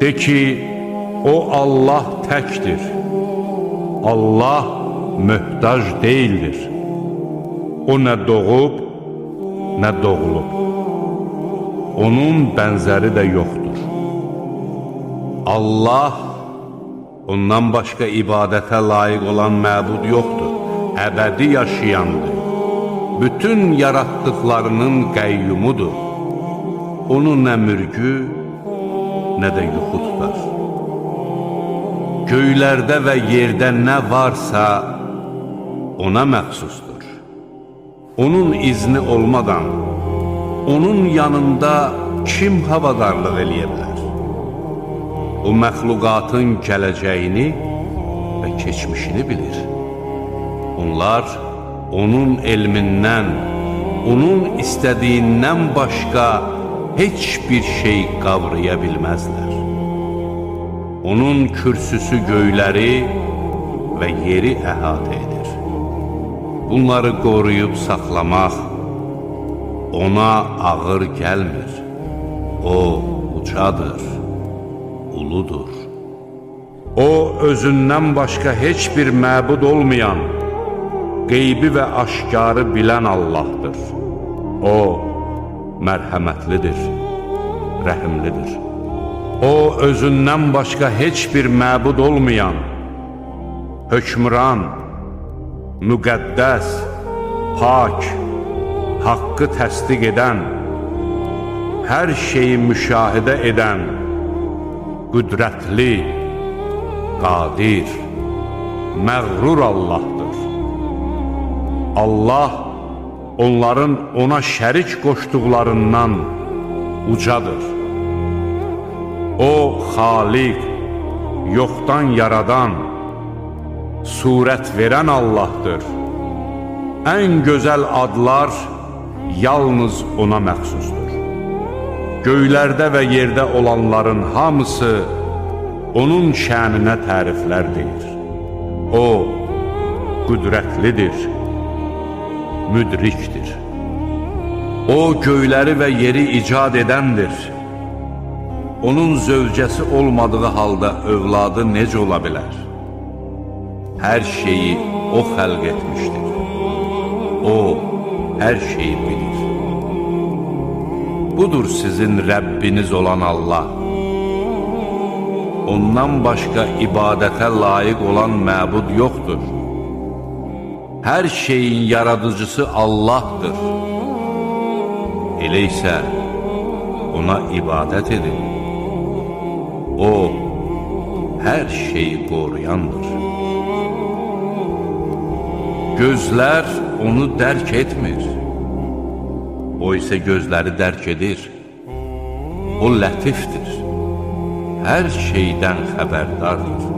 De ki, o Allah təkdir. Allah möhtac deyildir. O nə doğub, nə doğulub. Onun bənzəri də yoxdur. Allah, ondan başqa ibadətə layiq olan məbud yoxdur. Əbədi yaşayandır. Bütün yaratdıqlarının qəyyumudur. Onu nə mürgü, nə də yuxu tutar. Göylərdə və yerdə nə varsa ona məxsusdur. Onun izni olmadan, onun yanında kim havadarlıq eləyə bilər? O məxluqatın gələcəyini və keçmişini bilir. Onlar onun elmindən, onun istədiyindən başqa heç bir şey qavraya bilməzlər. Onun kürsüsü göyləri və yeri əhatə edir. Bunları qoruyub saxlamaq ona ağır gəlmir. O ucadır, uludur. O özündən başqa heç bir məbud olmayan, qeybi və aşkarı bilən Allahdır. O mərhəmətlidir, rəhimlidir. O özündən başqa heç bir məbud olmayan, hökmran, müqəddəs, pak, haqqı təsdiq edən, hər şeyi müşahidə edən, qüdrətli, qadir, məğrur Allahdır. Allah onların ona şərik qoşduqlarından ucadır. O Xaliq, yoxdan yaradan, surət verən Allahdır. Ən gözəl adlar yalnız ona məxsusdur. Göylərdə və yerdə olanların hamısı onun şəninə təriflər deyir. O qüdrətlidir, müdrikdir. O göyləri və yeri icad edəndir. Onun zövcəsi olmadığı halda övladı necə ola bilər? Hər şeyi o xəlq etmişdir. O hər şeyi bilir. Budur sizin Rəbbiniz olan Allah. Ondan başqa ibadətə layiq olan məbud yoxdur. Hər şeyin yaradıcısı Allahdır. Elə isə ona ibadət edin. O hər şeyi qoruyandır. Gözlər onu dərk etmir. O isə gözləri dərk edir. O lətifdir. Hər şeydən xəbərdardır.